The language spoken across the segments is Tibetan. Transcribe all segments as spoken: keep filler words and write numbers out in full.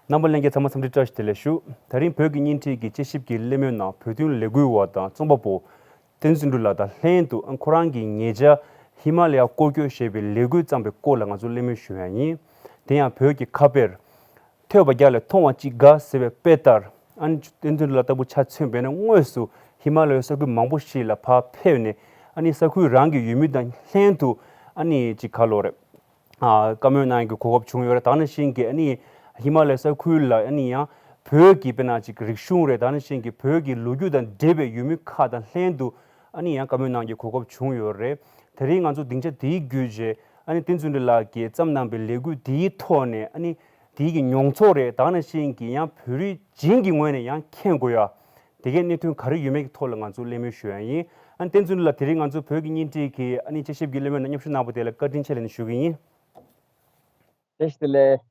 རྣམ་པ་ལྷན་རྒྱས་ཚང་མ་འཚམས་འདྲི་བཀྲ་ཤིས་བདེ་ལེགས་ཞུ། ད་རིང་བོད་ཀྱི་བརྙན་འཕྲིན་གྱི་དཔྱད་ཞིབ་ཀྱི་གླེང་མོལ་ནང་བོད་དོན་ལས་འགུལ་བ་དང་རྩོམ་པ་པོ་བསྟན་འཛིན་གྲུབ་ལགས་དང་ལྷན་དུ་ཁོ་རང་གི་ཉེ་ཆར་ཧི་མ་ལ་ཡ་སྐོར་སྐྱོད་ཞེས་པའི་ལས་འགུལ་བརྩམས་པའི་སྐོར་ལ་ང་ཚོ་གླེང་མོལ་ཞུ་ཡ་ཡིན། དེ་ཡང་བོད་ཀྱི་ཁ་དཔེར། ཐོས་པ་བརྒྱ་ལས་མཐོང་བ་གཅིག་དགའ་ཟེར་བའི་དཔེ་ལྟར། ཨ་ནི་བསྟན་འཛིན་གྲུབ་ལགས་ལྟ་བུ་ཆ་མཚོན་པས་ན་དངོས་སུ་ཧི་མ་ལ་ཡའི་ས་ཁུལ་མང་པོ་ཞིག་ལ་ཕར་ཕེབས་ནས། ཨ་ནི་ས་ཁུལ་རང་གི་ཡུལ་མི་དང་ལྷན་དུ་ཨ་ནི་ཅིག་ག་ལོ་རེད། ཨ། བཀའ་མོལ་གནང་གི་གོ་སྐབས་བྱུང་ཡོད་རེད། ད་ནང་བཞིན་གྱི་ཨ་ནི་ཧི་མ་ལ་ཡའི་ས་ཁུལ་ལ་ཨ་ནི་ཡང་བོད་ཀྱི་དཔེར་ན་ཅིག་རིག་གཞུང་རེད། ད་ནང་བཞིན་གྱི་བོད་ཀྱི་ལོ་རྒྱུས་དང་འབྲེལ་བའི་ཡུལ་མི་ཁག་དང་ལྷན་དུ་ཨ་ནི་ཡང་བཀའ་མོལ་གནང་གི་གོ་སྐབས་བྱུང་ཡོད་རེད། དེ་རིང་ང་ཚོ་སྡིངས་ཆ་དེའི་བརྒྱུད་བྱས། ཨ་ནི་བསྟན་འཛིན་གྲུབ་ལགས་ཀྱིས་བརྩམས་གནང་པའི་ལས་འགུལ་དེའི་ཐོག་ནས། ཨ་ནི་དེའི་གི་མྱོང་ཚོར་རེད། ད་ནང་བཞིན་གྱི་ཡང་བོད་རིགས་གཞན་གྱི་ངོས་ནས་ཡང་མཁྱེན་དགོས་ཡ་དེ་གའི་གནད་དོན་ག་རེ་ཡོད་མེད་ཀྱི་ཐོག་ལ་ང་ཚོ་གླེང་མོལ་ཞུ་ཡ་ཡིན། ཨ་ནི་བསྟན་འཛིན་གྲུབ་ལགས་དེ་རིང་ང་ཚོ་བོད་ཀྱི་བརྙན་འཕྲིན་གྱི་ཨ་ནི་དཔྱད་ཞིབ་ཀྱི་གླེང་མོལ་ནང་མཉམ་ཞུགས་གནང་བ་དེ་ལ་བཀའ་དྲིན་ཆེ་ལབ་ནས་ཞུ་གི་ཡིན། བཀྲ་ཤིས་བདེ་ལེགས།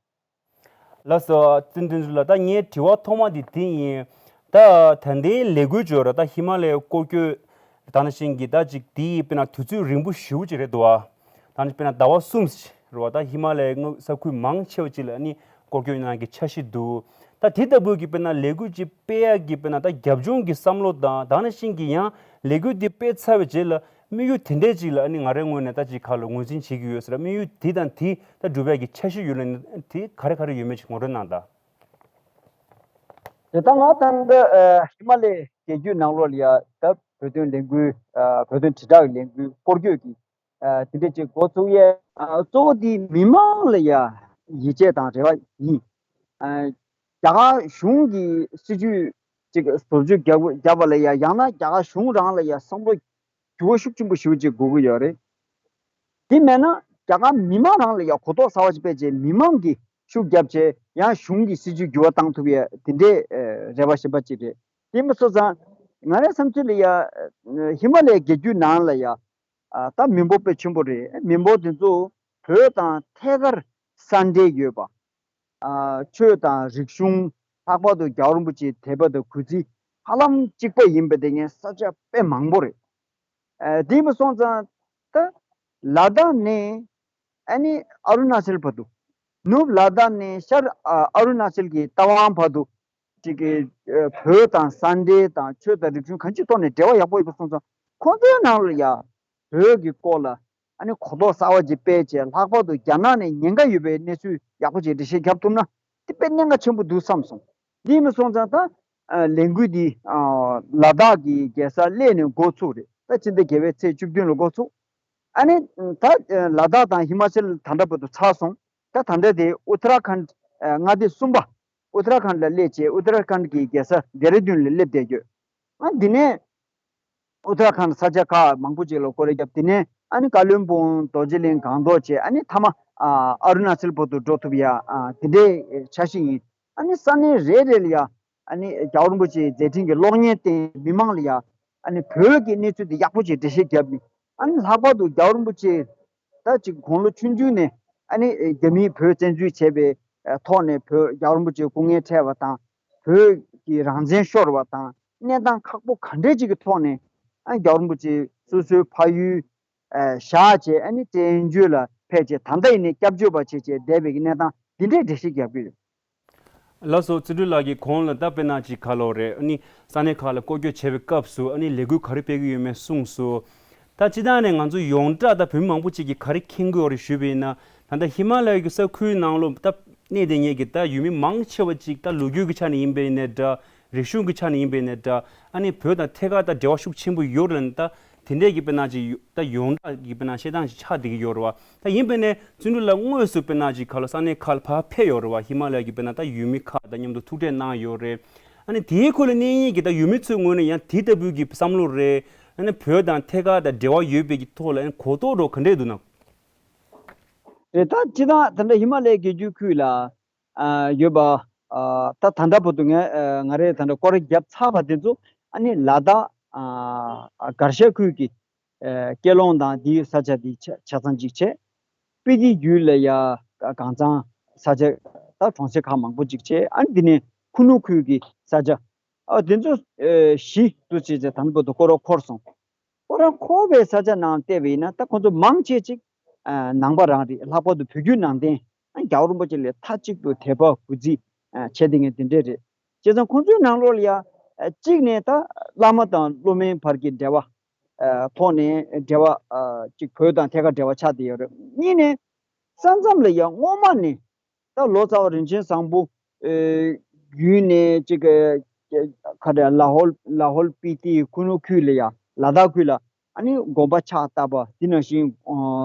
ལགས་སོ། བསྟན་འཛིན་གྲུབ་ལགས། ད་ངའི་དྲི་བ་ཐོག་མ་དེ་དེ་ཡིན། ད་ད་ལྟའི་ལས་འགུལ་བརྗོད་ར། ད་ཧི་མ་ལ་ཡའི་སྐོར་སྐྱོད་ད་ནང་བཞིན་གྱི་ད་ཅིག་དེ་དཔེར་ན་དུས་ཚོད་རིང་པོ་ཞེ་པོ་ཅིག་རེད་འདུག་ཨ། ད་ནི་དཔེར་ན་ཟླ་བ་གསུམ་རེད་བ། ད་ཧི་མ་ལ་ཡའི་ས་ཁུལ་མང་ཆེ་བ་ཅིག་ལ་ནི་སྐོར་སྐྱོད་གནང་གི་འཆར་གཞི་འདུག། ད་དེ་ལྟ་བུའི་གི་དཔེར་ན་ལས་འགུལ་ཅིག་སྤེལ་ཡག་གི་དཔེར་ན་ད་རྒྱབ་ལྗོངས་ཀྱི་བསམ་བློ་དང་། ད་ནང་བཞིན་གྱི་ཡང་ལས་འགུལ་འདི་སྤེལ་ཚར་བའི་རྗེས་ལ་དམིགས་ཡུལ་དེ་འདྲས་ཅིག་ལ་ཨ་ནི་ང་རའི་ངོས་ནས་ད་ཅིག་ཁ་ལོ་ངོས་འཛིན་བྱེད་ཀྱི་ཡོད་ཟེར། དམིགས་ཡུལ་འདི་དང་འདི་ད་འགྲུབ་ཡག་གི་འཆར་གཞི་ཡོད་ལ་ནི་དེ་ག་རེ་ག་རེ་ཡོད་མེད་ཅིག་ངོ་སྤྲོད་གནང་དང་། དེ་ལྟར་ང་ད་ལྟ་ཨ་ཧི་མ་ལ་ཡའི་རྒྱལ་རྒྱུད་ནང་ལོགས་ལ་ཡ་ད་བོད་དོན་ལས་འགུལ། ཨ་བོད་དོན་དྲིལ་བསྒྲགས་ཀྱི་ལས་འགུལ་སྐོར་སྐྱོད་ཀྱི་ཨ་དེ་འདྲས་ཅིག་འགོ་ཚུགས་ཡས། ཨ་གཙོ་བོ་དེ་མི་མང་ལ་ཡ་ཡིད་ཆེས་དང་རེ་བ་ཡིན། ཨ་རྒྱ་གར་གཞུང་གི་སྲིད་ཇུས་ཅིག་བཟོ་བཅོས་རྒྱག་རྒྱག་པ་ལ་ཡ། ཡང་ན་རྒྱ་གར་གཞུང་རང་ལ་ཡ་བསམ་བློ་འགྱུར་བ་ཤུགས་ཆེན་པོ་ཞེ་པོ་ཅིག་དགོས་ཀྱི་ཡོད་རེད། དེ་མེད་ན་རྒྱ་གར་མི་མང་རང་ལ་ཡ་གོ་རྟོགས་གསར་བ་ཅིག་སྤེལ་བྱས། མི་མང་གིས་ཤུགས་བརྒྱབ་བྱས་ཡང་གཞུང་གི་སྲིད་ཇུས་འགྱུར་བ་བཏང་ཐུབ་ཡ་དེ་འདྲའི་ཨ་རེ་བ་ཞེ་པོ་ཅིག་རེད། དེ་མ་སོང་ཙང་ང་རའི་བསམ་ཚུལ་ལ་ཡ་ཧི་མ་ལ་ཡའི་རྒྱལ་རྒྱུད་ནང་ལ་ཡ་ཨ་ད་མི་འབོར་དཔེ་ཆེན་པོ་རེད། མི་འབོར་དེ་ཚོ་བོད་དང་ཐད་ཀར་ས་འབྲེལ་ཡོད་པ། ཨ་ཆོས་དང་རིག་གཞུང་། ལྷག་པར་དུ་རྒྱལ་བ་རིན་པོ་ཆེའི་དད་པ་དང་གུས་བརྩི་ཧ་ལམ་གཅིག་པ་ཡིན་པ་དེ་ངས་ས་ཆ་དཔེ་མང་པོ་རེད། ཨ་དེ་མ་སོང་ཙང་ད་ལ་དྭགས་ནས་ཨ་ནི་ཨ་རུ་ན་ཅལ་བར་དུ། ནུབ་ལ་དྭགས་ནས་ཤར་ཨ་ཨ་རུ་ན་ཅལ་གྱི་རྟ་དབང་བར་དུ། ཅིག་གི་ཨ་བོད་དང་ས་འབྲེལ་དང་ཆོས་དང་རིག་གཞུང་གང་ཅིའི་ཐོག་ནས་འབྲེལ་བ་ཡག་པོ་ཡོད་པ་སོང་ཙང་། ཁོང་ཚོའི་ནང་ལ་ཡ་བོད་ཀྱི་སྐོར་ལ་ཨ་ནི་གོ་རྟོགས་གསར་བ་ཅིག་སྤེལ་བྱས། ལྷག་པར་དུ་རྒྱ་ནག་ནས་ཉེན་ཁ་ཡོད་པའི་གནས་ཚུལ་ཡག་པོ་ཅིག་འགྲེལ་བཤད་བརྒྱབ་ཐུབ་ན་དེ་དཔེ་གནད་འགག་ཆེན་པོ་འདུག་བསམ་སོང་། འདི་མ་སོང་ཙང་ད་ཨ་ལས་འགུལ་འདི་ཨ་ལ་དྭགས་ཀྱི་རྒྱལ་ས་གླེ་ནས་འགོ་ཚུགས་རེད། ད་ཕྱི་ཟླ་བརྒྱད་པའི་ཚེས་བཅུ་བདུན་ལ་འགོ་ཚུགས། ཨ་ནི་ད་ལ་དྭགས་དང་ཧི་མ་ཅལ་ད་ལྟ་བར་དུ་ཚར་སོང་། ད་ད་ལྟ་དེ་ཨུ་ཏ་ར་ཁཱན་ཨ་མངའ་སྡེ་གསུམ་པ་ཨུ་ཏ་ར་ཁཱན་ལ་སླེབས་བྱས། ཨུ་ཏ་ར་ཁཱན་གྱི་རྒྱལ་ས་ལྡེ་ར་ལྡུན་ལ་སླེབས་བསྡད་ཡོད། ཨ་འདི་ནས་ཨུ་ཏ་ར་ཁཱན་ས་ཆ་ཁག་མང་པོ་ཅིག་ལ་སྐོར་ར་བརྒྱབ། དེ་ནས་ཨ་ནི་ཀ་ལོན་སྦུག་རྡོ་རྗེ་གླིང་སྒང་ཏོག་བྱས། ཨ་ནི་མཐའ་མ་ཨ་ཨ་རུ་ན་ཅལ་བར་དུ་འགྲོ་ཐུབ་ཡ་ཨ་དེ་འདྲའི་འཆར་གཞི་ཡིན། ཨ་ནི་ས་གནས་རེ་རེ་ལ་ཡ་ཨ་ནི་རྒྱལ་བ་རིན་པོ་ཆེའི་མཛད་འཕྲིན་གྱི་གློག་བརྙན་བསྟན། མི་མང་ལ་ཡ་ཨ་ནི་བོད་ཀྱི་གནས་ཚུལ་དེ་ཡག་པོ་ཅིག་འགྲེལ་བཤད་བརྒྱབ་ནས། ཨ་ནི་ལྷག་པར་དུ་རྒྱལ་བ་རིན་པོ་ཆེ་ད་ཅིག་དགུང་ལོ་ཆུང་ཆུང་ནས་ཨ་ནི་རྒྱ་མིས་བོད་བཙན་འཛུལ་བྱས་པའི་ཐོག་ནས་བོད་རྒྱལ་བ་རིན་པོ་ཆེའི་སྐུ་ངལ་འཕྲད་པ་དང་། བོད་ཀྱི་རང་བཙན་ཤོར་བ་དང་། གནས་སྟངས་ཁག་པོ་ག་འདྲས་ཅིག་གི་ཐོག་ནས་ཨ་རྒྱལ་བ་རིན་པོ་ཆེ་སོ་སོའི་ཕ་ཡུལ་ཨ་བཞག་བྱས་ཨ་ནི་བཙན་བྱོལ་ལ་ཕེབས་བྱས། ད་ལྟ་ཡིན་ནའི་སྐྱབས་བཅོལ་བ་བྱས་བྱས་བསྡད་པའི་གི་གནས་སྟངས་འདི་འདྲས་འགྲེལ་བཤད་རྒྱབ་ཀྱི་ཡོད། ལགས་སོ། བརྩོན་འགྲུས་ལགས་ཀྱིས་གོང་ལ་ད་དཔེར་ན་ཅིག་ག་ལོ་རེད། ཨ་ནི་ས་གནས་ཁག་ལ་སྐོར་སྐྱོད་བྱས་པའི་སྐབས་སུ་ཨ་ནི་ལས་འགུལ་ག་རེ་སྤེལ་གྱི་ཡོད་མེད་གསུངས་སོང་། ད་སྤྱིར་བཏང་ནས་ང་ཚོ་ཡོངས་གྲགས་ད་བོད་མི་མང་པོ་ཅིག་གིས་ག་རེ་མཁྱེན་གྱི་ཡོད་རེད་ཞུས་པ་ཡིན་ན། ད་ལྟ་ཧི་མ་ལ་ཡའི་གི་ས་ཁུལ་ནང་ལོགས་ད་གནས་བསྡད་མཁན་གྱི་ད་ཡུལ་མི་མང་ཆེ་བ་ཅིག་ད་ལོ་རྒྱུས་ཀྱི་ཆ་ནས་ཡིན་པ་ཡིན་ནའི་འདྲ། རིག་གཞུང་གི་ཆ་ནས་ཡིན་པ་ཡིན་ནའི་འདྲ། ཨ་ནི་བོད་དང་ཐད་ཀར་ད་འབྲེལ་བ་ཤུགས་ཆེན་པོ་ཡོད་རེད། ད་དེ་འདྲས་ཀྱི་དཔེར་ན་ཅིག་ད་ཡོངས་གྲགས་ཀྱི་དཔེར་ན་བཤད་སྟངས་ཤིག་ཆགས་བསྡད་ཀྱི་ཡོད་རེད་བ། ད་ཡིན་པ་ཡིན་ནའི་བརྩོན་འགྲུས་ལགས་དངོས་སུ་དཔེར་ན་ཅིག་ག་ལོ་ས་གནས་ཁག་ལ་ཕར་ཕེབས་ཡོད་རེད་བ། ཧི་མ་ལ་ཡ་གི་དཔེར་ན་ད་ཡུལ་མི་ཁག་དང་མཉམ་དུ་ཐུག་འཕྲད་གནང་ཡོད་རེད། ཨ་ནི་དེའི་ཁུལ་ལ་གནས་ཡིན་གྱི་ད་ཡུལ་མི་ཚོའི་ངོས་ནས་ཡང་དེ་ལྟ་བུའི་གི་བསམ་བློ་རེད། ཨ་ནི་བོད་དང་ཐད་ཀར་དང་འབྲེལ་བ་ཡོད་པའི་གི་ཐོག་ལ་ཨ་ནི་གོ་རྟོགས་འདྲ་བོ་ག་འདྲས་འདུག་ན། རེད། ད་སྤྱིར་བཏང་ད་ལྟ་ཧི་མ་ལ་ཡའི་རྒྱལ་རྒྱུད་ཁུལ་ལ་ཨ་ཡོད་པ་ཨ་ད་ད་ལྟ་བར་དུ་ང་ཨ་ང་རས་ད་ལྟ་སྐོར་ར་བརྒྱབ་ཚར་བ་དེ་ཚོ་ཨ་ནི་ལ་དྭགས་ཨ་གར་ཞ་ཁུལ་གྱི་ཨ་ཀེ་ལོང་དང་དེའི་ས་ཆ་དེ་ཆ་ཆ་ཚང་གཅིག་བྱས། སྤི་ཏི་ཡུལ་ལ་ཡ་གང་ཚང་ས་ཆ་ད་གྲོང་གསེབ་ཁག་མང་པོ་གཅིག་བྱས། ཨ་ནི་དེ་ནས་ཁུ་ནུ་ཁུལ་གྱི་ས་ཆ་ཨ་དེ་ཚོ་ཨ་བཞི་དུ་བྱས་ཚེ་ད་ལྟ་བར་དུ་སྐོར་ར་འཁོར་སོང་། སྐོར་ར་འཁོར་བའི་ས་ཆ་ནང་བལྟས་པ་ཡིན་ན་ད་ཁོང་ཚོ་མང་ཆེ་ཅིག་ཨ་ནང་པ་རང་རེད། ལྷག་པར་དུ་བོད་བརྒྱུད་ནང་བསྟན་ཨ་རྒྱལ་བ་རིན་པོ་ཆེ་ལ་མཐའ་གཅིག་ཏུ་དད་པ་གུས་བརྩི་ བྱས་བསྡད་མཁན་དེ་འདྲས་རེད། བྱས་ཙང་ཁོང་ཚོའི་ནང་ལོགས་ལ་ཡ་གཅིག་ནས་ད་བླ་མ་དང་སློབ་མའི་བར་གྱི་འབྲེལ་བ་ཐོག་ནས་འབྲེལ་བ་གཅིག་བོད་དང་ཐད་ཀར་འབྲེལ་བ་ཆགས་བསྡད་ཡོད་རེད། གཉིས་ནས་ས་མཚམས་ལ་ཡ་སྔོན་མ་ནས་ད་ལོ་ཙཱ་བ་རིན་ཆེན་བཟང་པོ་བརྒྱུད་ནས་གཅིག་ག་རེ་ལ་ཧོལ་ལ་ཧོལ་སྤི་ཏི་ཁུ་ནུ་ཁུལ་ལ་ཡ་ལ་དྭགས་ཁུལ་ལ་ཨ་ནི་དགོན་པ་ཕྱག་བཏབ་པ་དེ་ནང་བཞིན་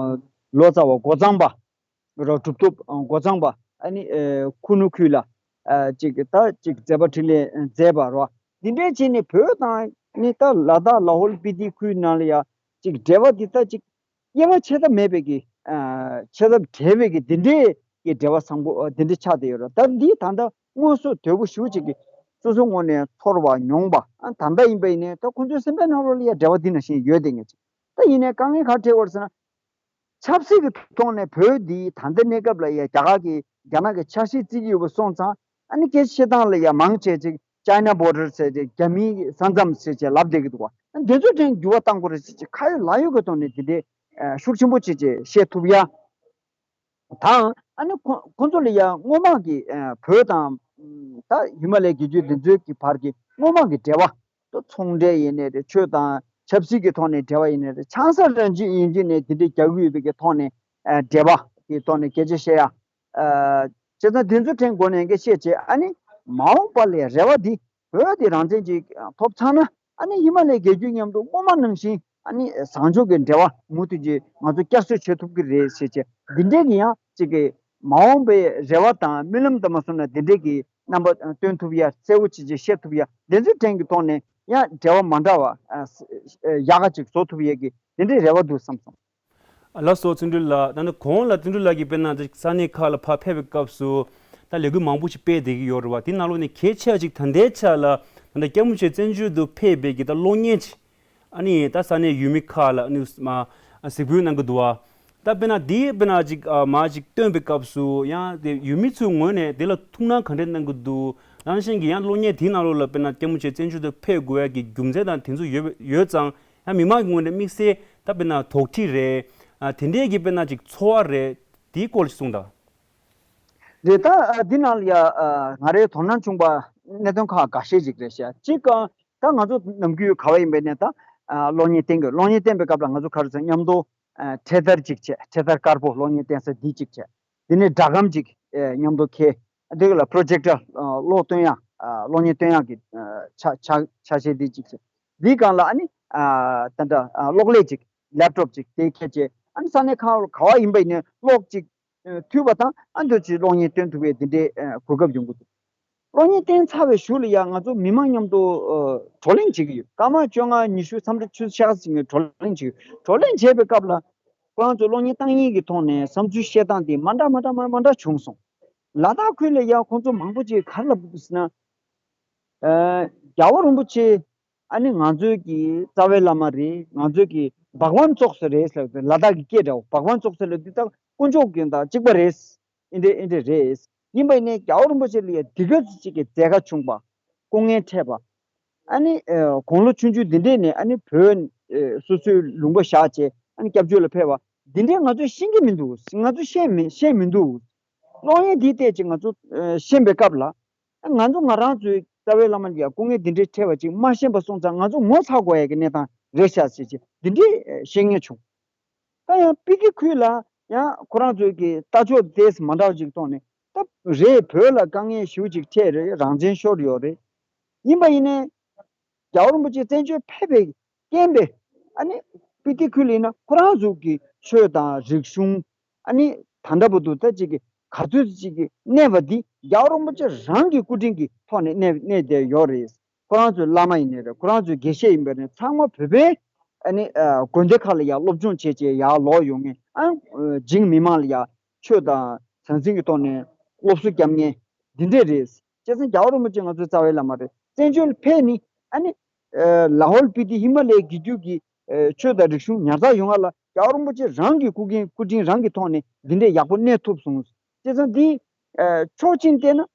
ལོ་ཙཱ་བ་འགོ་གཙང་པ། རོ་གྲུབ་ཐོབ་འགོ་གཙང་པ་ཨ་ནི་ཁུ་ནུ་ཁུལ་ལ་ཅིག་ད་ཅིག་མཛད་པ་འཕྲིན་ལས་མཛད་པ་རོ། འདི་འདྲས་བྱས་ནས་བོད་དང་ནི་ད་ལ་དྭགས་ལ་ཧོལ་སྤི་ཏི་ཁུལ་ནང་ལ་ཡ་ཅིག་འབྲེལ་བ་འདི་ད་ཅིག་དབྱེ་བ་ཕྱེ་ཐབས་མེད་པའི་གི་ཕྱེ་ཐབས་བྲལ་བའི་གི་འདི་འདྲས་ཀྱི་འབྲེལ་བ་བཟང་པོ་འདི་འདྲས་ཆགས་བསྡད་ཡོད་རོ། ད་འདི་ད་ལྟ་དངོས་སུ་དོད་པོ་ཞུ་ཅིག་གི་སོ་སོ་ངོས་ནས་ཚོར་བ་མྱོང་པ་ད་ལྟ་ཡིན་པ་ཡིན་ནའི་ད་ཁོང་ཚོའི་སེམས་པའི་ནང་ལོགས་ལ་ཡ་འབྲེལ་བ་འདི་ནང་བཞིན་ཡོད་བསྡད་ངེས་ཅིག་ད་ཡིན་ནའི་དཀའ་ངལ་ག་འཕྲད་ཡོད་ཟེར་ན། ཆབ་སྲིད་ཀྱི་ཐོག་ནས་བོད་འདི་ད་ལྟ་གནས་སྐབས་ལ་ཡ་རྒྱ་གར་གྱི་རྒྱ་ནག་གི་ཆ་ཤས་བརྩི་གི་ཡོད་པ་སོང་ཙང་ཨ་ནི་སྐད་ཆ་བཤད་སྟངས་ལ་ཡ་མང་ཆེ་ཅིག་China border ཟེར་ཅིག་རྒྱ་མིའི་ས་མཚམས་ཟེར་ཅིག་ལབ་བསྡད་ཀྱི་འདུག་བ། འདི་ཚོ་དྲན་འགྱུར་བ་གཏང་དགོས་རེད་ཟེར་ཅིག་ཁ་ཡོད་ལག་ཡོད་ཀྱི་ཐོག་ནས་འདི་འདྲའི་ཤུགས་ཆེན་པོ་ཅིག་ཅིག་བཤད་ཐུབ་ཡ། དང་ཨ་ནི་ཁོ་ཁོ་ཚོ་ལ་ཡ་སྔོན་མ་གི་བོད་དང་ད་ཧི་མ་ལའི་རྒྱལ་རྒྱུད་འདི་ཚོའི་གི་བར་གྱི་སྔོན་མ་གི་འབྲེལ་བ། ད་ཚོང་འབྲེལ་ཡིན་ནའི་རེད། ཆོས་དང་ཆབ་སྲིད་ཀྱི་ཐོག་ནས་འབྲེལ་བ་ཡིན་ནའི་རེད། ཆང་ས་རང་བཞིན་ཡིན་གཅིག་ནས་དེ་འདྲའི་རྒྱག་གི་ཡོད་པའི་གི་ཐོག་ནས་འབྲེལ་བ་གི་ཐོག་ནས་སྐད་ཆ་བཤད་ཡ། བྱས་ཙང་དེ་ཚོ་དྲན་དགོས་ནས་འགའ་བཤད་བྱས་ཨ་ནི་མ་འོངས་པ་ལ་རེ་བ་འདི་བོད་དེ་རང་བཙན་ཅིག་ཐོབ་ཚར་ན་ཨ་ནི་ཧི་མ་ལའི་རྒྱལ་རྒྱུད་མཉམ་དུ་སྔོན་མ་ནང་བཞིན་ཨ་ནི་བཟང་ཕྱོགས་ཀྱི་འབྲེལ་བ་མུ་མཐུད་ཀྱིས་ང་ཚོ་བསྐྱར་གསོ་བྱེད་ཐུབ་ཀྱི་རེད་ཟེར་བྱས་འདི་འདྲའི་གི་ཡང་ཅིག་གི་མ་འོངས་པའི་རེ་བ་དང་རྨི་ལམ་དུ་མ་སོང་ན་འདི་འདྲའི་གི་རྣམ་པ་སྟོན་ཐུབ་ཡ་གསལ་བོ་ཅིག་ཅིག་བཤད་ཐུབ་ཡ་འདི་ཚོའི་དྲན་གྱི་ཐོག་ནས་ཡང་འབྲེལ་བ་མ་འདྲ་བ་ཡག་ག་ཅིག་བཟོ་ཐུབ་ཡས་ཀྱི་འདི་འདྲའི་རེ་བ་འདུག་བསམ་སོང་། ལགས་སོ་བརྩོན་འགྲུས་ལགས། ད་ནི་གོང་ལ་བརྩོན་འགྲུས་ལགས་ཀྱིས་དཔེར་ན་ས་གནས་ཁག་ལ་ཕར་ཕེབས་པའི་སྐབས་སུ་ད་ལས་འགུལ་མང་པོ་ཞིག་སྤེལ་བསྡད་ཀྱི་ཡོད་རེད་བ། དེ་ནང་ལོགས་ནས་གལ་ཆེ་བ་ཅིག་ད་ལྟའི་ཆ་ལ་ད་ལྟ་སྐྱབས་མགོན་ཆེན་བཙན་བྱོལ་དུ་ཕེབས་པའི་གི་ད་གློག་བརྙན་ཅིག་ཨ་ནི་ད་ས་གནས་ཡུལ་མི་ཁག་ལ་ཨ་ནི་མ་གཟིགས་འབུལ་གནང་གི་འདུག་བ། ད་དཔེར་ན་དེ་དཔེར་ན་ཅིག་མ་ཅིག་སྟོན་པའི་སྐབས་སུ་ཡང་དེ་ཡུལ་མི་ཚོའི་ངོས་ནས་དེ་ལ་ཐུགས་སྣང་ག་འདྲས་གནང་གི་འདུག་ནང་བཞིན་གྱི་ཡང་གློག་བརྙན་དེའི་ནང་ལོགས་ལ་དཔེར་ན་སྐྱབས་མགོན་ཆེན་བཙན་བྱོལ་དུ་ཕེབས་དགོས་ཡ་གི་རྒྱུ་མཚན་དང་དེ་ཚོ་ཡོད་ཡོད་ཙང་ཡང་མི་མང་གི་ངོས་ནས་དམིགས་བསལ་ད་དཔེར་ན་དོགས་འདྲི་རེད། ཨ་དེ་འདྲས་ཀྱི་དཔེར་ན་ཅིག་ཚོར་བ་རེད། དེའི་སྐོར་ཞིག་གསུངས་དང་། རེད། ད་ཨ་འདི་ནང་ལ་ཡ་ཨ་ང་རའི་དོ་སྣང་བྱུང་པ་གནད་དོན་ཁག་འགའ་ཤས་ཅིག་རེད་ཤག་གཅིག་ཨ་ད་ང་ཚོ་ནམ་རྒྱུན་ག་བ་ཡིན་པའི་ནས་ད་ཨ་གློག་བརྙན་བསྟན་དགོས། གློག་བརྙན་བསྟན་པའི་སྐབས་ལ་ང་ཚོ་ག་རེ་ཟེར་མཉམ་དུ་ཨ་འཕྲེད་དར་ཅིག་བྱས། འཕྲེད་དར་དཀར་པོ་གློག་བརྙན་བསྟན་ས་འདི་ཅིག་བྱས། དེ་ནས་སྒྲ་སྒམ་ཅིག་ཨེ་མཉམ་དུ་འཁྱེར། དེ་ལ་པྲོ་ཇེག་ཊར་ཨ་གློག་སྟོན་ཡ་ཨ་གློག་བརྙན་སྟོན་ཡ་གི་ཨ་ཆ་ཆ་ཆ་ཤས་འདི་ཅིག་བྱས། འདིའི་སྒང་ལ་ཨ་ནི་ཨ་ད་ལྟ་ཨ་གློག་ཀླད་ཅིག་ལེབ་ཊོབ་ཅིག་དེ་འཁྱེར་བྱས་ཨ་ནི་ས་གནས་ཁག་ག་བ་ཡིན་པ་ཡིན་ནའི་གློག་ཅིག་མཐུད་པ་དང་ཨ་འདོད་ཅིག་གློག་བརྙན་སྟོན་ཐུབ་པའི་འདི་འདྲའི་གོ་སྐབས་ཡོང་གི་འདུག་གློག་བརྙན་བསྟན་ཚར་བའི་གཞུག་ལ་ཡང་ང་ཚོ་མི་མང་མཉམ་དུ་བགྲོ་གླེང་བྱེད་ཀྱི་ཡོད། སྐར་མ་བཅོ་ལྔ་ཉི་ཤུ་མཚམས་རེ་ཆུ་ཚོད་ཕྱེད་ཀ་ཙམ་གྱི་བགྲོ་གླེང་བྱེད་ཀྱི་ཡོད། བགྲོ་གླེང་བྱེད་པའི་སྐབས་ལ་ཁོ་རང་ཚོ་གློག་བརྙན་བཏང་མཁན་གྱི་ཐོག་ནས་བསམ་ཚུལ་བཤད་སྟངས་དེ་མ་འདྲ་མ་འདྲ་མ་མ་འདྲ་བྱུང་སོང་། ལ་དྭགས་ཁུལ་ལ་ཡང་ཁོང་ཚོ་མང་པོ་ཅིག་ག་རེ་ལབ་འདུག་ཟེར་ན། རྒྱལ་བ་རིན་པོ་ཆེ་ཨ་ནི་ང་ཚོའི་གི་རྩ་བའི་བླ་མ་རེད། ང་ཚོའི་གི་བྷག་ཝན་ཙོགས་སེ་རེད་ཟེར་ལ་དྭགས་ཀྱི་སྐད་འདྲ་བོ་བྷག་ཝན་ཙོགས་སེ་ལ་འདི་ལྟ་དཀོན་མཆོག་གི་དང་གཅིག་པ་རེད། ཨེ་འདྲ་ཨེ་འདྲ་རེད། ཡིན་པ་ཡིན་ནའི་རྒྱལ་བ་རིན་པོ་ཆེ་ལ་ཡ་འདི་ག་ཅིག་གི་མཛད་དཀའ་བྱུང་པ། སྐུ་ངལ་འཕྲད་པ། ཨ་ནི་དགུང་ལོ་ཆུང་ཆུང་འདི་འདྲས་ནས་ཨ་ནི་བོད་སོ་སོའི་ལུང་པ་བཞག་བྱས་ཨ་ནི་སྐྱབས་བཅོལ་ལ་ཕེབས་པ་འདི་འདྲས་ང་ཚོས་ཤེས་ཀྱི་མི་འདུག་ང་ཚོས་ཤེས་མི་ཤེས་མི་འདུག་གློག་བརྙན་འདིའི་སྟེང་ཅིག་ང་ཚོ་ཤེས་པའི་སྐབས་ལ། ང་ཚོ་ང་རང་ཚོའི་རྩ་བའི་བླ་མ་ལ་ཡ་སྐུ་ངལ་འདི་འདྲའི་འཕྲད་པ་ཅིག་མ་ཤེས་པ་སོང་ཙང་ང་ཚོ་ངོ་ཚ་དགོས་ཡ་གི་གནས་སྟངས་རེད་ཤག་ཟེར་ཅིག་འདི་འདྲའི་ཤེས་ངེས་བྱུང་། ད་ཡང་སྤི་ཏི་ཁུལ་ལ་ཡང་ཁོ་རང་ཚོའི་གི་ལྟ་ཕྱོགས་དེ་མ་འདྲ་བ་ཅིག་གཏོང་ནས་ད་རེད་བོད་ལ་དཀའ་ངལ་ཞེ་པོ་ཅིག་འཕྲད་རེད། རང་བཙན་ཤོར་ཡོད་རེད། ཡིན་པ་ཡིན་ནའི་རྒྱལ་བ་རིན་པོ་ཆེ་བཙན་བྱོལ་ཕེབས་པའི་རྐྱེན་པས་ཨ་ནི་སྤི་ཏི་ཁུལ་ལ་ཡིན་ན་ཁོ་རང་ཚོ་གི་ཆོས་དང་རིག་གཞུང་ཨ་ནི་ད་ལྟ་བར་དུ་ད་ཅིག་གི་ག་ཚོད་ཅིག་གི་གནས་པ་འདི་རྒྱལ་བ་རིན་པོ་ཆེ་རང་གི་སྐུ་དྲིན་གྱི་ཐོག་ནས་གནས་གནས་བསྡད་ཡོད་རེད། ཁོ་རང་ཚོའི་བླ་མ་ཡིན་ནའི་རེད། ཁོ་རང་ཚོའི་དགེ་བཤེས་ཡིན་པ་རེད། ཚང་མ་བོད་པའི་ཨ་ནི་ཨ་དགོན་སྡེ་ཁག་ལ་ཡང་སློབ་སྦྱོང་བྱས་བྱས་ཡར་ལོག་ཡོང་མཁན་ཨ་འཇིགས་མི་མང་ལ་ཡང་ཆོས་དང་ཟང་ཟིང་གི་ཐོག་ནས་སློབ་གསོ་བརྒྱབ་མཁན་འདི་འདྲས་རེད། བྱས་ཙང་རྒྱལ་བ་རིན་པོ་ཆེ་ང་ཚོའི་རྩ་བའི་བླ་མ་རེད། བཙན་བྱོལ་ཕེབས་ནི་ཨ་ནི་ཨ་ལ་ཧོལ་སྤི་ཏི་ཧི་མ་ལའི་དགེ་རྒྱུད་ཀྱི་ཨ་ཆོས་དང་རིག་གཞུང་ཉར་ཚགས་ཡོང་བ་ལ་རྒྱལ་བ་རིན་པོ་ཆེ་རང་གི་སྐུ་འགན་སྐུ་དྲིན་རང་གི་ཐོག་ནས་འདི་འདྲས་ཡག་པོ་གནས་ཐུབ་སོང་། བྱས་ཙང་འདི་ཨ་ཕྱོགས་གཅིག་བལྟས་ན་ཨ་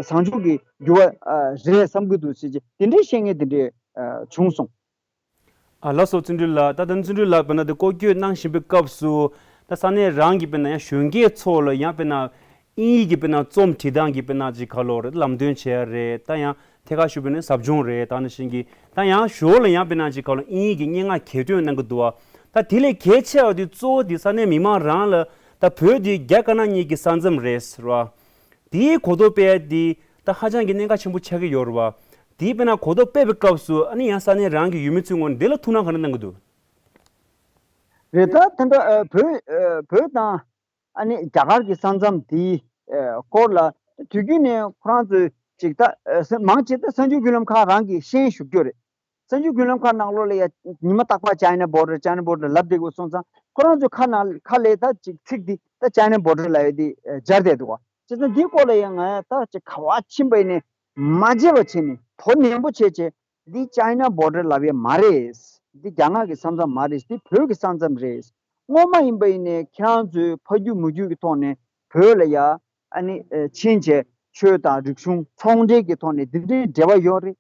བཟང་ཕྱོགས་ཀྱི་འགྱུར་བ་ཨ་རེད་བསམ་གྱི་འདུག་ཟེར་གྱི་འདི་འདྲའི་བཤད་མཁན་འདི་འདྲས་ཨ་བྱུང་སོང་། ཨ་ལགས་སོ་བརྩོན་འགྲུས་ལགས། ད་ལྟ་བརྩོན་འགྲུས་ལགས་དཔེར་ན་དེ་སྐོར་སྐྱོད་གནང་བཞིན་པའི་སྐབས་སུ་ད་ས་གནས་རང་གི་དཔེར་ན་ཡང་གཞོན་སྐྱེས་ཚོ་ལ་ཡང་དཔེར་ན་ དབྱིན་ཡིག་གི་དཔེར་ན་རྩོམ་བྲིས་སྟངས་ཀྱི་དཔེར་ན་ཅིག་ག་ལོ་རེད། ལམ་སྟོན་བྱས་རེད། ད་ཡང་ཐད་ཀར་ཞུས་པ་ཡིན་ན་ཟབ་སྦྱོང་རེད། ད་ནང་བཞིན་གྱི་ད་ཡང་ཞོར་ལ་ཡང་དཔེར་ན་ཅིག་ག་ལོ་དབྱིན་ཡིག་གི་སྙན་ངག་གྱེར་འདོན་གནང་གི་འདུག་བ། ད་དེ་ལས་གལ་ཆེ་བ་དེ་གཙོ་བོ་དེ་ས་གནས་མི་མང་རང་ལ། ད་བོད་དེ་རྒྱ་དཀར་ནག་གཉིས་ཀྱི་ས་མཚམས་རེད་ར། དེའི་གོ་རྟོགས་སྤེལ་ཡ་དེ་ད་ཧ་ཅང་གི་གནད་འགག་ཆེན་པོ་ཆགས་ཀྱི་ཡོད་རེད་བ། དེའི་དཔེར་ན་གོ་རྟོགས་སྤེལ་བའི་སྐབས་སུ་ཨ་ནི་ཡང་ས་གནས་རང་གི་ཡུལ་མི་ཚོའི་ངོས་ནས་འདི་ལ་ཐུགས་སྣང་ག་འདྲ་གནང་གི་འདུག་རེད། ད་དེ་འདྲ་ཨ་བོད་ཨ་བོད་དང་ཨ་ནི་རྒྱ་གར་གྱི་ས་མཚམས་དེའི་ཨ་སྐོར་ལ་དུས་རྒྱུན་ནས་ཁོ་རང་ཚོས་ཅིག་ད་ཨ་ས་མང་ཆེ་ད་གསར་འགྱུར་བརྒྱུད་ལམ་ཁག་རང་གིས་ཤེས་བཞུགས་རྒྱུ་རེད། གསར་འགྱུར་བརྒྱུད་ལམ་ཁག་ནང་ལོགས་ལ་ཡ་ཉི་མ་རྟག་པར་China border, China border ལབ་བསྡད་དགོས་སོང་ཙང་ཁོ་རང་ཚོའི་ཁ་ནང་ཁ་ལས་ད་ཅིག་ཚིག་འདི་ད་China border ལབ་ཡ་འདི་ཨ་སྦྱར་བསྡད་འདུག་བ། བྱས་ཙང་འདིའི་སྐོར་ལ་ཡང་ང་ད་ཅིག་ག་བ་ཕྱིན་པ་ཡིན་ནས་མ་བརྗེད་པ་བྱས་ནས་དོ་ནན་པོ་བྱས་བྱས། འདི་China border ལབ་ཡས་མ་རེད། འདི་རྒྱ་ནག་གི་ས་མཚམས་མ་རེད། འདི་བོད་ཀྱི་ས་མཚམས་རེད། སྔོན་མ་ཡིན་པ་ཡིན་ནས་ཁྱེད་རང་ཚོའི་ཕ་རྒྱུད་མུ་རྒྱུད་ཀྱི་ཐོག་ནས་བོད་ལ་ཡ་ཨ་ནི་ཨ་ཕྱིན་བྱས་ཆོས་དང་རིག་གཞུང་ཚོང་འབྲེལ་གྱི་ཐོག་ནས་འདི་འདྲའི་འབྲེལ་བ་ཡོད་རེད།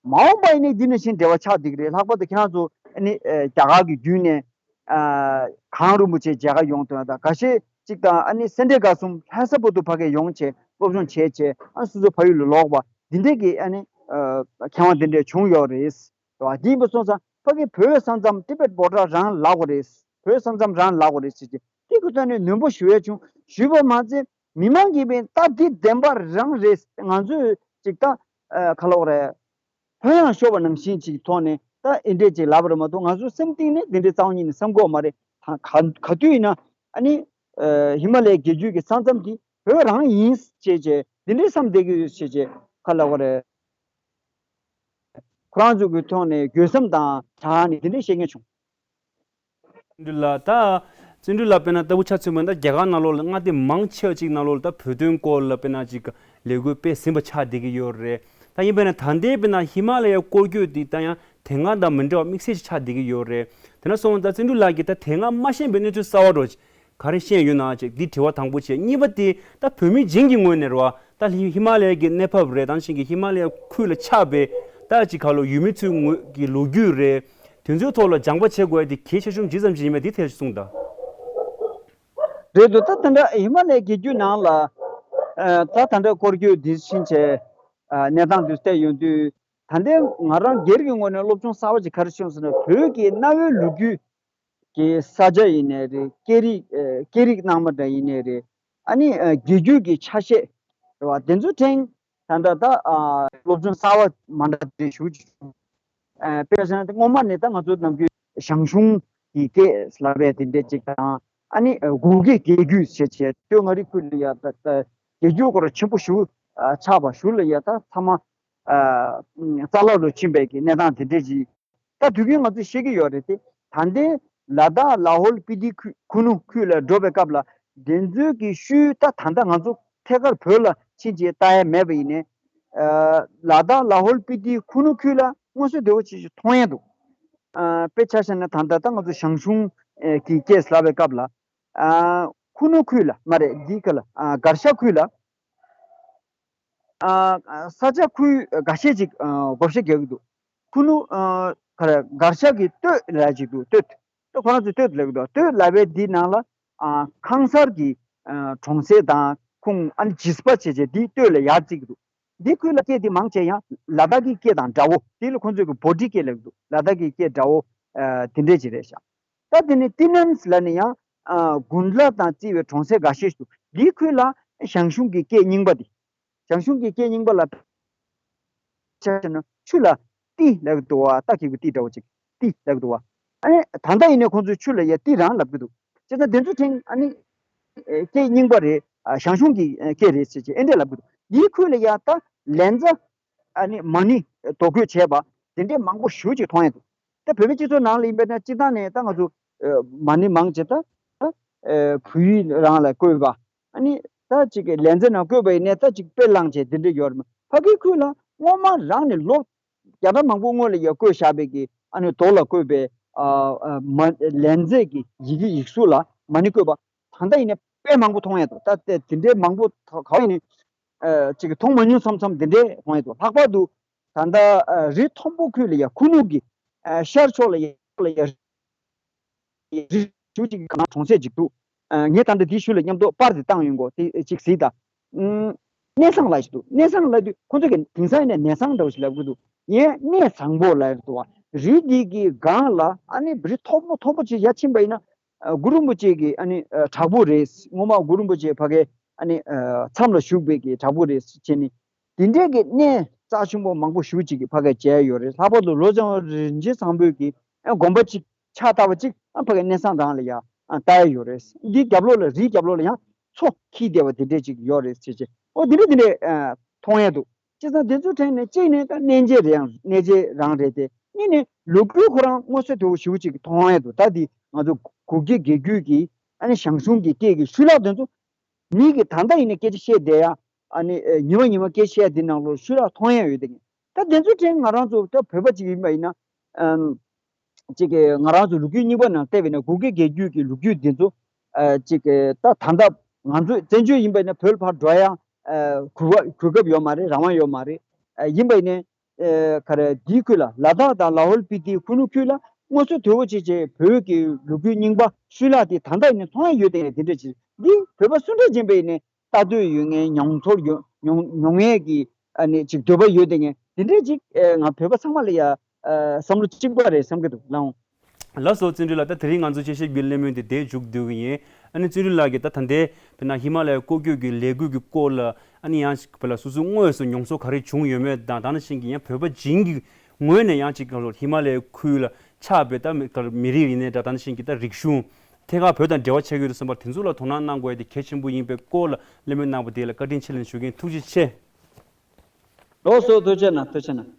མ་འོངས་པ་ཡིན་ནས་འདི་ནང་བཞིན་འབྲེལ་བ་ཆགས་བསྡད་ཀྱི་རེད། ལྷག་པར་དུ་ཁྱེད་རང་ཚོ་ཨ་ནི་ཨ་རྒྱ་གར་གྱི་བརྒྱུད་ནས་ཨ་གངས་རིན་པོ་ཆེ་མཇལ་ཁ་ཡོང་དོན་དང་འགའ་ཤས་གཅིག་དང་ཨ་ནི་སེ་འབྲས་དགའ་གསུམ་ལྷ་ས་བར་དུ་ཕ་གིར་ཡོང་བྱས་སློབ་སྦྱོང་བྱས་བྱས་ཨ་སོ་སོ་ཕ་ཡུལ་ལ་ལོག་པ་འདི་འདྲས་ཀྱི་ཨ་ནི་ཨ་ཁྱད་པར་འདི་འདྲས་བྱུང་ཡོད་རེད། དེ་ཡིན་པ་སོང་ཙང་ཕ་གི་བོད་ས་མཚམས་ཏི་པེད་བྷོ་ཊར་རང་ལབ་དགོས་རེད། བོད་ས་མཚམས་རང་ལབ་དགོས་རེད་ཟེར་གྱི་དེ་གི་ཐོག་ནས་ནན་པོ་ཞུ་ཡས་བྱུང་། ཞུས་པ་མ་ཚད་མི་མང་གིས་པའི་ད་འདི་བདེན་པ་རང་རེད། ང་ཚོས་ཅིག་ད་ཨ་ག་ལབ་དགོས་རེད། ལྷོད་ཡངས་ཤོར་བ་ནང་བཞིན་ཅིག་ཐོག་ནས་ད་ཨེ་འདྲས་ཅིག་ལབ་པ་རེད་མ་གཏོགས་ང་ཚོའི་སེམས་གཏིང་ནས་འདི་འདྲའི་རྩ་བ་ཉིད་ནས་བསམ་གྱི་ཡོད་མ་རེད། ད་ག་ག་དུས་ཡིན་ན་ཨ་ནི་ཨ་ཧི་མ་ལའི་རྒྱལ་རྒྱུད་ཀྱི་ས་མཚམས་འདི་བོད་རང་ཡིན་ཅེས་བྱས་འདི་འདྲའི་བསམ་བསྡད་ཀྱི་ཡོད་ཅེས་བྱས་ག་ལབ་དགོས་རེད། ཁོ་རང་ཚོ་གི་ཐོག་ནས་དགོད་བསམ་དང་དྲང་ནས་འདི་འདྲའི་བཤད་མཁན་བྱུང་། བརྩོན་འགྲུས་ལགས། ད་བརྩོན་འགྲུས་ལགས་དཔེར་ན་ལྟ་བུ་ཆ་མཚོན་པ་ཡིན་ན་ད་རྒྱ་གར་ནང་ལོགས་ལ་མངའ་སྡེ་མང་ཆེ་བ་ཅིག་ནང་ལོགས་ལ་ད་བོད་དོན་སྐོར་ལ་དཔེར་ན་ཅིག་ལས་འགུལ་སྤེལ་ཟིན་པ་ཆགས་བསྡད་ཀྱི་ཡོད་རེད། ད་ཡིན་པས་ན་ད་ལྟའི་དཔེར་ན་ཧི་མ་ལ་ཡའི་སྐོར་སྐྱོད་འདི་ད་ཡང་དེ་སྔ་དང་མི་འདྲ་བ་དམིགས་བསལ་ཅིག་ཆགས་བསྡད་ཀྱི་ཡོད་རེད། དེ་ན་སོང་ཙང་བརྩོན་འགྲུས་ལགས་ཀྱིས་ད་དེ་སྔ་མ་ཤེས་པའི་གནས་ཚུལ་གསར་བ་འདྲ་བོ་ཅིག་ག་རེ་ཤེས་ཡོད་ན་ཅེས་འདི་དྲི་བ་དང་པོ་བྱས། གཉིས་པ་དེ་ད་བོད་མི་བྱིངས་ཀྱི་ངོས་ནས་རེད་བ། ད་ཧི་མ་ལ་ཡ་གི་གནས་བབ་རེད། ད་ནང་བཞིན་གྱི་ཧི་མ་ལ་ཡ་ཁུལ་ལ་ཆགས་པའི་ད་ཅིག་ག་ལོ་ཡུལ་མི་ཚོའི་ངོས་ཀྱི་ལོ་རྒྱུས་རེད། དེ་ཚོའི་ཐོག་ལ་སྦྱང་པ་བྱེད་དགོས་ཡ་དེ་གལ་ཆེ་ཤོས་ཇི་ཙམ་ཞིག་ཡིན་མིན་དེ་ཐད་གསུངས་དང་། རེད་འདུག་ད་དེ་འདྲ་ཧི་མ་ལ་ཡའི་རྒྱལ་རྒྱུད་ནང་ལ་ཨ་ད་ད་འདྲ་སྐོར་སྐྱོད་འདི་ཕྱིན་ཆད་ཨ་གནས་སྟངས་འདི་བལྟས་ཡོང་དུས་ད་ལྟའི་ང་རང་སྒེར་གྱི་ངོས་ནས་སློབ་སྦྱོང་གསར་པ་ཅིག་ག་རེ་བྱུང་ཟེར་ན་བོད་ཀྱི་གནའ་བོའི་ལོ་རྒྱུས་ཀྱི་ས་ཆ་ཡིན་ནའི་རེད། སྐད་རིགས་ཨ་སྐད་རིགས་སྣ་མང་འདྲ་ཡིན་ནའི་རེད། ཨ་ནི་ཨ་རྒྱལ་རྒྱུད་ཀྱི་ཆ་ཤས་རེད་བ། དེ་ཚོ་ཕྲན་ད་ལྟ་ད་ཨ་སློབ་སྦྱོང་གསར་པ་མ་འདྲ་འདྲ་ཞུ་ཅིག་བྱུང་། ཨ་དཔེར་ན་སྔོན་མ་ནས་ད་ང་ཚོ་ནམ་རྒྱུན་ཞང་ཞུང་གི་སྐད་ལབ་པའི་དེ་འདྲ་ཅིག་དང་། ཨ་ནི་ཨ་གུ་གེ་སྐད་རྒྱུད་ཞེས་བྱས་སྟོད་མངའ་རིས་ཁུལ་ལ་ཡ་ད་ད་རྒྱལ་རྒྱུད་སྐོར་ཆེན་པོ་ཞིག་ཨ་ཆགས་པ་ཞིག་ལ་ཡ་ད་ཚང་མ་ཨ་རྩ་བརླག་ལ་ཕྱིན་པའི་གི་གནས་སྟངས་དེ་འདྲ་ཅིག་ད་དུས་རྒྱུན་ང་ཚོས་ཤེས་ཀྱི་ཡོད་རེད་དེ། ད་ལྟའི་ལ་དྭགས་ལ་ཧོལ་སྤི་ཏི་ཁུལ་ཁུ་ནུ་ཁུལ་ལ་འགྲོ་བའི་སྐབས་ལ་དེ་ཚོའི་གི་ཤུལ་ད་ད་ལྟ་ང་ཚོ་ཐད་ཀར་བོད་ལ་ཕྱིན་ཅིག་ལྟ་ཡ་མེད་པ་ཡིན་ནའི། ཨ་ལ་དྭགས་ལ་ཧོལ་སྤི་ཏི་ཁུ་ནུ་ཁུལ་ལ་མངོན་གསལ་དོད་པོ་ཅིག་མཐོང་ཡ་འདུག་ཨ་དཔེ་ཆ་བཞག་ན་ད་ལྟ་ད་ང་ཚོ་ཞང་ཞུང་ཨེ་གི་སྐད་ལབ་པའི་སྐབས་ལ་ཨ་ཁུ་ནུ་ཁུལ་ལ་མ་རེད། འདི་ག་ལ་ཨ་གར་ཤ་ཁུལ་ལ། ཨ་ས་ཆ་ཁུལ་འགའ་ཤས་ཅིག་ཨ་བགོ་བཤའ་རྒྱག་གི་འདུག་ཁུ་ནུ་ཨ་ག་རེ་གར་ཤ་གི་སྟོད་ལབ་ཅིག་འདུག་སྟོད། ད་ཁོ་རང་ཚོ་སྟོད་ལབ་གི་འདུག་སྟོད་ལབ་པའི་འདི་ནང་ལ་ཨ་ཁང་གསར་གྱི་ཨ་གྲོང་གསེབ་དང་ཁུངས་ཨ་ནི་ཇིས་པ་བྱས་བྱས་འདི་སྟོད་ལ་ཡར་བརྩི་གི་འདུག་འདི་ཁུལ་ལ་སྐད་འདི་མང་ཆེ་ཡང་ལ་དྭགས་ཀྱི་སྐད་དང་འདྲ་བོ། འདི་ལ་ཁོ་ཚོས་ཀྱི་བྷོ་ཊི་སྐད་ལབ་གི་འདུག་ལ་དྭགས་ཀྱི་སྐད་འདྲ་བོ་ཨ་དེ་འདྲས་ཅིག་རེད་ཤག་ད་དེ་ནས་ཏི་ནན་ལབ་ནས་ཡང་ཨ་དགུན་ལ་དང་བརྩི་བའི་གྲོང་གསེབ་འགའ་ཤས་ཤིག་འདུག་འདི་ཁུལ་ལ་ཞང་ཞུང་གི་སྐད་རྙིང་པ་འདི། ཞང་ཞུང་གི་སྐད་རྙིང་པ་ལ་ཆ་བཞག་ན་ཆུ་ལ་ཏི་ལབ་ཀྱི་འདུག་བ། རྟ་ཁྱེར་གྱི་ཏི་འདྲ་བོ་ཅིག་ཏི་ལབ་ཀྱི་འདུག་བ། ཨ་ནི་ད་ལྟ་ཡིན་ནའི་ཁོང་ཚོས་ཆུ་ལ་ཡ་ཏི་རང་ལབ་ཀྱི་འདུག་བྱས་ཙང་དེ་ཚོ་ཕྲན་ཨ་ནི་ཨེ་སྐད་རྙིང་པ་རེད། ཨ་ཞང་ཞུང་གི་ཨེ་སྐད་རེད་ཟེར་བྱས་ཨེ་འདྲས་ལབ་ཀྱི་འདུག་འདིའི་ཁུལ་ལ་ཡ་ད་ལན་ཚྭ་ཨ་ནི་མ་ཎི་རྡོ་བརྐོས་བྱས་པ་དེ་འདྲས་མང་པོ་ཞེ་པོ་ཅིག་མཐོང་ཡ་འདུག་ད་བོད་པའི་སྤྱི་ཚོགས་ནང་ལ་ཡིན་པས་ན་སྤྱིར་བཏང་ནས་ད་ང་ཚོ་ཨ་མ་ཎི་མང་ཆེ་ད་ཨ་བོད་ཡིག་རང་ལ་བརྐོས་པ། ཨ་ནི་ད་ཅིག་གི་ལན་ཚྭ་ནང་བརྐོས་པ་ཡིན་ནའི་ད་ཅིག་དཔེ་བླངས་བྱས་དེ་འདྲ་ཡོད་རེད་མ། ཕ་གིའི་ཁུལ་ལ་སྔོན་མ་རང་ནས་ལོ་བརྒྱ་ཕྲག་མང་པོ་སྔོན་ལ་ཡ་བརྐོས་བཞག་པའི་གི་ཨ་ནི་རྡོ་ལ་བརྐོས་པའི་ཨ་ཨ་མ་ལན་ཚྭ་གི་ཡི་གེ་ཡིག་གཟུགས་ལ་མ་ཎི་བརྐོས་པ་ད་ལྟ་ཡིན་ནའི་དཔེ་མང་པོ་མཐོང་ཡ་འདུག་ད་དེ་དེ་འདྲའི་མང་པོ་ག་བ་ཡིན་ནའི་ཨ་ཅིག་གི་མཐོང་མ་མྱོང་བསམ་བསམ་དེ་འདྲའི་མཐོང་ཡ་འདུག་ལྷག་པར་དུ་ད་ལྟ་ཨ་རི་མཐོན་པོ་ཁུལ་ལ་ཡ་ཁུ་ནུ་གི་ཨ་ཤར་ཕྱོགས་ལ་ཡ་ལ་ཡ་རི་ཞུ་ཅིག་གི་གང་གྲོང་གསེབ་ཅིག་འདུག་ཨ། ངས་ད་ལྟ་འདིའི་ཤུལ་ལ་མཉམ་དུ་པར་དེ་བཏང་ཡོང་གོ། དེ་གཅིག་གཟིགས་དང་། ཨུམ། གནས་བཟང་ལབ་ཞིག་འདུག། གནས་བཟང་ལབ་དུས་ཁོ་ཚོ་གིས་དེང་སང་ཡིན་ན་ནས་བཟང་འདྲ་བོ་ཞིག་ལབ་གི་འདུག། ཡང་གནས་བཟང་པོ་ལབ་འདུག་བ། རི་འདི་གི་སྒང་ལ་ཨ་ནི་རི་མཐོ་པོ་མཐོ་པོ་ཅིག་ཡར་ཕྱིན་པ་ཡིན་ན། ཨ། གུ་རུ་རིན་པོ་ཆེ་གི་ཨ་ནི། ཨ། བྲག་ཕུག་རེད། སྔོན་མ་གུ་རུ་རིན་པོ་ཆེ་ཕ་གའི་ཨ་ནི། ཨ། མཚམས་ལ་བཞུགས་པའི་གི་བྲག་ཕུག་རེད་ཟེར་བྱས་ནས། དེ་འདྲའི་གི་གནས་རྩ་ཆེན་པོ་མང་པོ་ཞེ་པོ་ཅིག་གི་ཕ་གའི་མཇལ་ཡོད་རེད། ལྷག་པར་དུ་ལོ་བྱང་རིན་ཆེན་བཟང་པོའི་གི་ཨ་དགོན་པ་ཅིག་ཕྱག་བཏབ་པ་ཅིག་ཨ་ཕ་གའི་གནས་བཟང་སྒང་ལ་ཡ་ཨ་བཏགས་ཡོད་རེད། འདིའི་རྒྱབ་ལོགས་ལ། རིའི་རྒྱབ་ལོགས་ལ་ཡང་མཚོ་འཁྱིལ་བསྡད་པ་དེ་འདྲས་ཅིག་ཡོད་རེད་ཟེར་བྱས། ཨོ། དེ་འདྲས་དེ་འདྲས་ཨ་མཐོང་ཡས་འདུག། བྱས་ཙང་དེ་ཚོའི་གྲས་ནས་གཅིག་ནས་ད་གནས་མཇལ་རེད། ཡང་གནས་མཇལ་རང་རེད་དེ། གཉིས་ནས་ལོ་རྒྱུས་ཁོ་རང་མངོན་གསལ་དོད་པོ་ཞེ་པོ་ཅིག་མཐོང་ཡས་འདུག། ད་འདི་ང་ཚོ་གུ་གེ་དགེ་བརྒྱུད་ཀྱི་ཨ་ནི་ཞང་ཞུང་གི་སྐད་ཀྱི་ཤུལ་ལྷག་དེ་ཚོ་མི་གིས་ད་ལྟ་ཡིན་ན་སྐད་ཆ་བཤད་བསྡད་ཡ། ཨ་ནི། ཨེ། ཉི་མ་ཉི་མ་སྐད་ཆ་བཤད་དེ་ནང་ལོགས་ཤུལ་ལ་མཐོང་ཡ་ཡོད་དེ། ད་དེ་ཚོ་དྲན་ང་རང་ཚོ་ད་བོད་པ་ཅིག་ཡིན་པ་ཡིན་ན། ཨམ། ཅིག་གི་ང་རང་ཚོ་ལོ་རྒྱུས་རྙིང་པ་ནང་བལྟས་པ་ཡིན་ན་གུ་གེ་དགེ་བརྒྱུད་ཀྱི་ལོ་རྒྱུས་འདི་ཚོ། ཨ། ཅིག་གི་ད་ད་ལྟ་ང་ཚོ་བཙན་བྱོལ་ཡིན་པ་ཡིན་ན་བོད་ལ་ཕར་འགྲོ་ཡ། ཨ། གོ་སྐབས། གོ་སྐབས་ཡོད་མ་རེད། རང་དབང་ཡོད་མ་རེད། ཨ། ཡིན་པ་ཡིན་ན། ཨེ། ག་རེ། དེའི་ཁུལ་ལ་ལ་དྭགས་དང་ལ་ཧོལ་སྤི་ཏི་ཁུ་ནུ་ཁུལ་ལ་མངོན་གསལ་དོད་པོ་བྱས་བྱས་བོད་ཀྱི་ལོ་རྒྱུས་རྙིང་པ་ཤུལ་ལྷག་དེ་ད་ལྟ་ཡིན་ན་མཐོང་ཡ་ཡོད་དེ། དེ་འདྲ་ཅིག་འདི་བོད་པ་སུ་འདྲ་ཡིན་པ་ཡིན་ན། ལྟ་འདོད་ཡོད་མཁན། མྱོང་ཚོར་ཡོད། མྱོང་མྱོང་ཡས་ཀྱི་ཨ་ནི་ཅིག་འདོད་པ་ཡོད་དེ་ངས་དེ་འདྲས་ཅིག་ཨེ་ང་བོད་པ་ཚང་མ་ལ་ཡ་ཨ་བསམ་བློ་གཅིག་པ་རེད་བསམ་གྱི་འདུག་ལགས། ལགས་སོ། བརྩོན་འགྲུས་ལགས། ད་དེ་རིང་ང་ཚོ་དཔྱད་ཞིབ་ཀྱི་གླེང་མོལ་འདི་དེ་མཇུག་བསྡུ་གི་ཡིན། ཨ་ནི་བརྩོན་འགྲུས་ལགས་ཀྱིས་ད་ད་ལྟའི་བོད་ནང་ཧི་མ་ལ་ཡའི་སྐོར་སྐྱོད་ཀྱི་ལས་འགུལ་གྱི་སྐོར་ལ། ཨ་ནི་ཡང་ཅིག་བོད་ལ་སོ་སོའི་དངོས་སུ་མྱོང་ཚོར་ག་རེ་བྱུང་ཡོད་མེད་དང་། ད་ནང་བཞིན་གྱི་ཡང་བོད་པ་བྱིངས་ཀྱི་ངོས་ནས་ཡང་ཅིག་ཧི་མ་ལ་ཡའི་ཁུལ་ལ་ཆགས་པའི་ད་མི་མི་རིགས་ཡིན་ནའི་འདྲ། ད་ནང་བཞིན་གྱི་ད་རིག་གཞུང་ཐད་ཀར་བོད་དང་འབྲེལ་བ་ཆགས་ཀྱི་ཡོད་དུ་བསམ་པར་དེ་ཚོ་ལ་དོ་སྣང་གནང་དགོས་ཡ་དེ་གལ་ཆེན་པོ་ཡིན་པའི་སྐོར་ལ་གླེང་མོལ་གནང་བ་དེ་ལ་བཀའ་དྲིན་ཆེ་ལབ་ཞུ་གི་ཡིན། ཐུགས་རྗེ་ཆེ། ལགས་སོ། ཐུགས་རྗེ་གནང་། ཐུགས་རྗེ་གནང་།